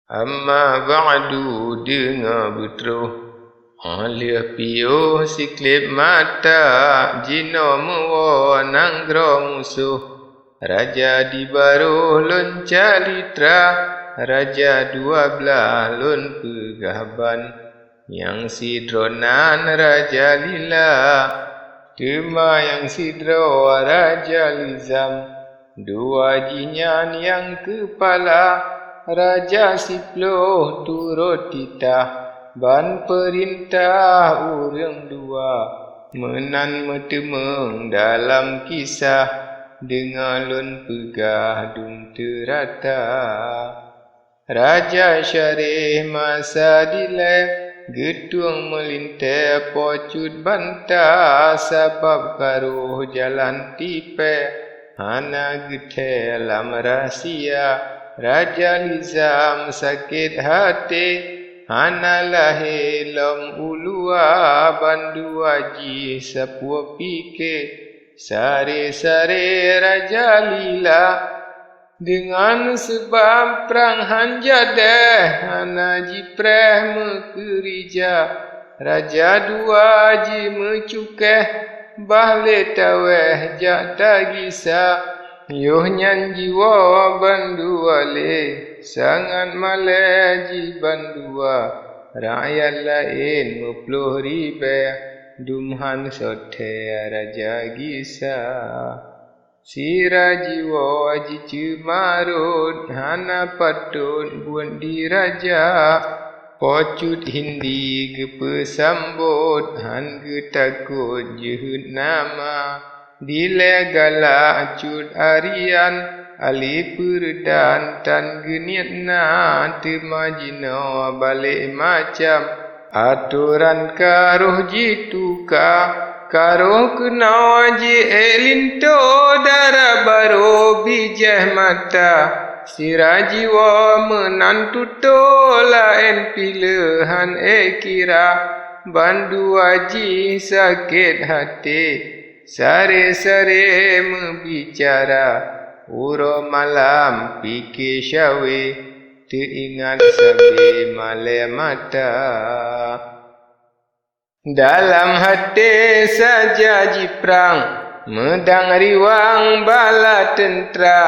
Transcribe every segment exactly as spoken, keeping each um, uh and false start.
Amma ba'du, deungoe beutroh. Óh lheueh piôh siklieb mata, jinoe meuwoe nanggroe musoh. Raja di baroh lôn calitra, raja dua blaih lôn peugah ban. Nyang sidroe nan Raja Lila, teuma nyang sidroe Raja Lizam. Dua jih nyan nyang keupala, raja siploh turot titah, ban peurintah ureuëng dua. Meunan meuteumeung dalam kisah, deungoe lôn peugah dum teurata. Raja Syareh masa dilée, geutueng meulintée Po Cut Banta, sabab karoh jalan tipée, hana geuthée lam rahsia. Raja Lizam sakét haté, hana lahé lom u luwa, bandua jih sapeue pike, sare-sare Raja Lila. Deungon seubab prang han jadéh, hana jipreh meukeurija. Raja dua jimeucukéh, bah lé tawéh jak tagisa. Yoh nyan jiwoe bandua lé, sangat malée jih bandua. Rakyat laén meuploh ribée, dum han soe thée raja gisa. Sira jiwoe jiceumarot, hana patot buet di raja. Po Cut Hindi geupeusambot, han geutakot jeuhet nama. Dilée galak Cut Arian, Ali Peureudan tan geuniet na, teuma jinoe balek macam. Atoran karoh jituka, karoh keunoe jiék linto, dara barô bijéh mata. Sira jiwoe meunan tutoe, laén pileue han ék kira, bandua jih sakét haté. Sare-sare meubicara, uroe malam pike syawée, teuingat sabe malée mata. Dalam haté saja jiprang, meudang riwang bala teuntra.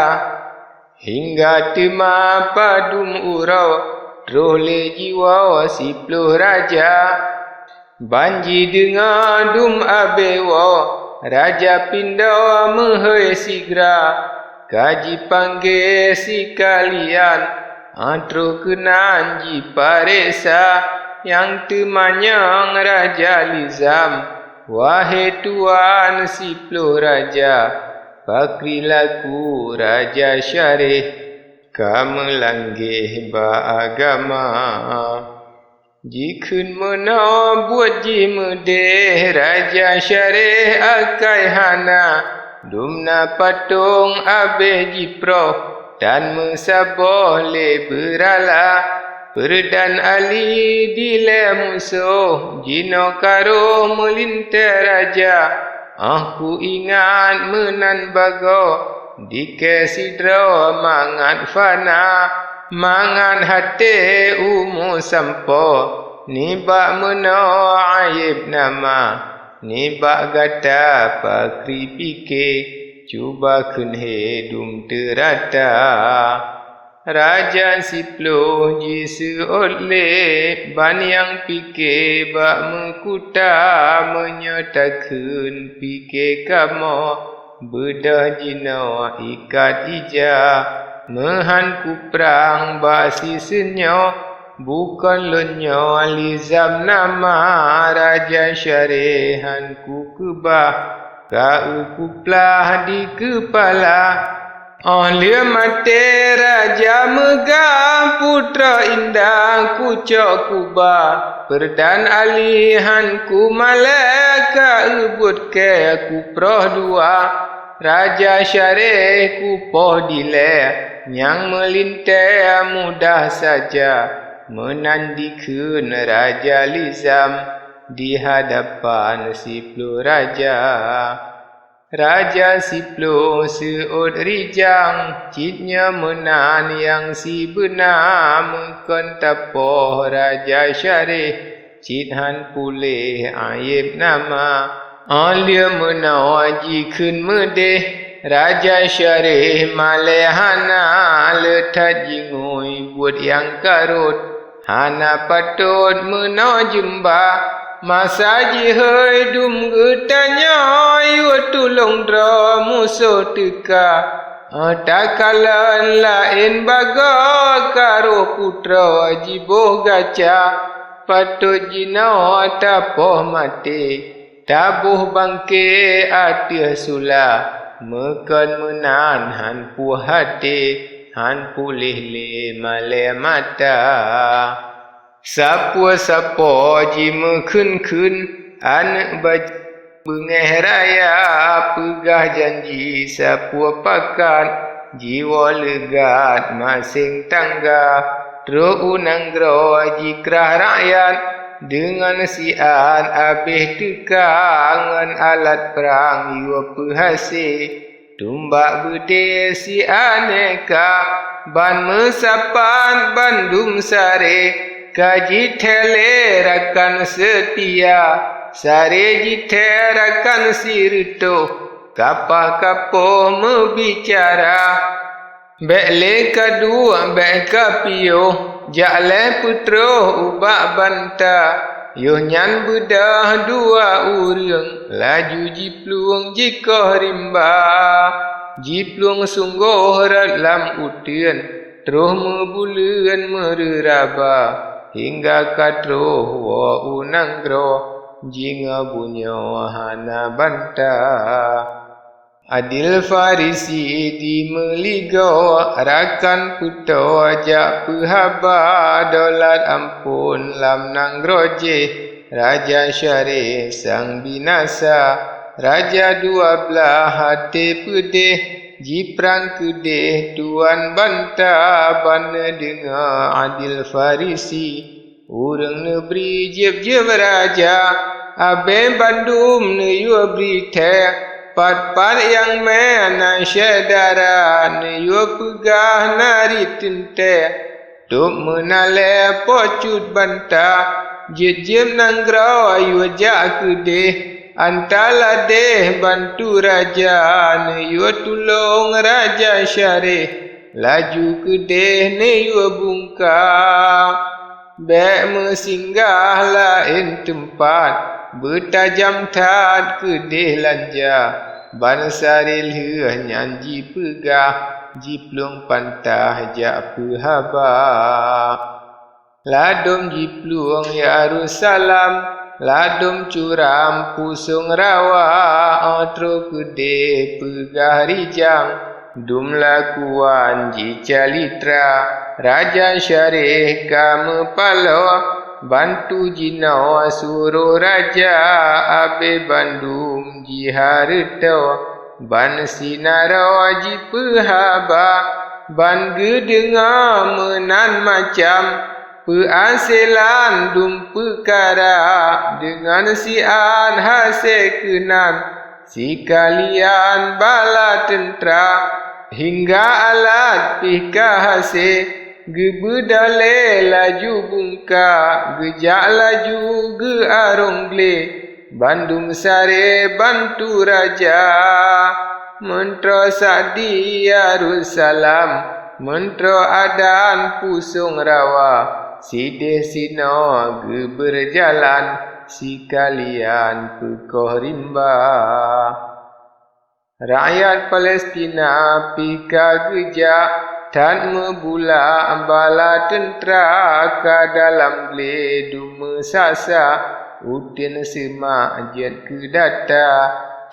Hingga teuma padum uroe, troh lé jiwoe siploh raja. Ban jideungoe dum abée woe, raja pindo meuhôi sigra. Ka jipanggé sikalian, troh keunan jipareksa, nyang teumanyong Raja Lizam. Wahé tuan siploh raja, pakri laku Raja Syareh ka meulanggeh bak agama. Jikheun meunoe buet jih meudeh, Raja Syareh akai hana. Dum na patong abeh jiproh, tan meusaboh lé beurala. Peureudan Ali dilée musoh, jinoe karoh meulintée raja. Óh kuingat meunan bagoe, dikée sidroe mangat fana, mangat haté umu sampoe, nibak meunoe ayeb nama, nibak gata pakri pike, cuba kheun he dum teurata. Raja siploh jiseuôt lé, ban nyang pike bak meukuta, meunyoe takheun pike kamoe, beudôh jinoe ikat ija. Meuhan kuprang bak siseunyoe, bukon lôn nyoe Lizam nama, Raja Syareh han kukeubah, ka eu kuplah di keupala. Óh lheueh maté Raja Meugah, putroe indah kucok kuba. Peureudan Ali han kumalée, ka eu buet kée kuproh dua. Raja Syareh kupoh dilée, nyang meulintée mudah saja. Meunan dikheun Raja Lizam di hadapan siploh raja. Raja siploh seuôt rijang, cit nyoe meunan nyang sibeuna, meukon tapoh Raja Syareh, cit han puléh ayeb nama. Óh lheueh meunoe jikheun meudeh, Raja Syareh malée hana, le that jingui buet nyang ka rhot. Hana patot meunoe jeumba, masa jihôi dum geutanyoe, yue tulông droe musoh teuka. Takalon laén bagoe, ka roh putroe jiboh gaca, patot jinoe tapoh maté. Taboh bangké ateueh sula, meukon meunan han puih até, han puléh lé malée mata. Sapeue sapoe jimeukheun-kheun, aneuëk bajeuet beungéh raya, peugah janji sapeue pakat, jiwoe leugat maséng tangga, trok u nanggroe jikrah rakyat, deungon siat abéh teuka, ngon alat prang yue peuhase. Tumbak beudé siat neka, ban meusapat bandum saré, ka jithée lé rakan seutia, saré jithée rakan sireutôh, kapah-kapoh meubicara. Bék lé ka duek, bék ka piôh, jak lé peutroh ubak banta. Yoh nyan beudôh dua ureuëng, laju jiplueng jikoh rimba. Jiplueng sunggoh rot lam uteuen, troh meubuleuen meureuraba, hingga ka troh woe u nanggroe, jingoe bunoe hana banta. Adil Farisi dimeuligoe, rakan peutoe jak peuhaba, dolat amphon lam nanggroe jéh, Raja Syareh sang binasa. Raja dua blaih até peudeh, jiprang keudeh tuan banta, ban neudeungoe adil Farisi. Ureuëng neubri jieb-jieb raja, abée bandum neuyue bri thée, pat-pat nyang mé na syedara, neuyue peugah na ri teuntée. Tôb meunan lé po cut banta, jieb-jieb nanggroe yue jak keudeh, anta ladeh bantu raja, neuyue tulông Raja Syareh, laju keudeh neuyue bungka. Bék meusinggah laén teumpat, beutajam that keudeh lanja, ban saré lheueh nyan jipeugah, jiplueng pantah jak peuhaba. Ladôm jiplueng Yerusalem, ladôm curam pusong rawa, óh troh keudeh peugah rijang. Dum lakuan jicalitra, Raja Syareh ka meupaloe, bantu jinoe suroh raja, abée bandum jihareutoe, ban sinaroe jipeuhaba, ban geudeungoe meunan macam, peuaselan dum peukara, deungon siat hase keunan, sikalian bala teuntra, hingga alat pih ka hase, geubeudalée laju bungka, geujak laju geuarong glé, bandum saré bantu raja. Meuntroe sa di Yerusalem, meuntroe adan pusong rawa, sideh sinoe geubeurjalan, sikalian peukoh rimba. Rakyat Palestina pih ka geujak, that meubulak bala teuntra, ka dalam glé dum meusasa, uteuen seumak jeuet keu data.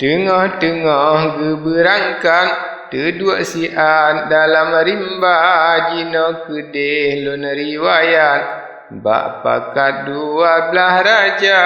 Teungoh-teungoh geubeurangkat, teuduek siat dalam rimba, jinoe keudeh lôn riwayat, bak pakat dua blaih raja.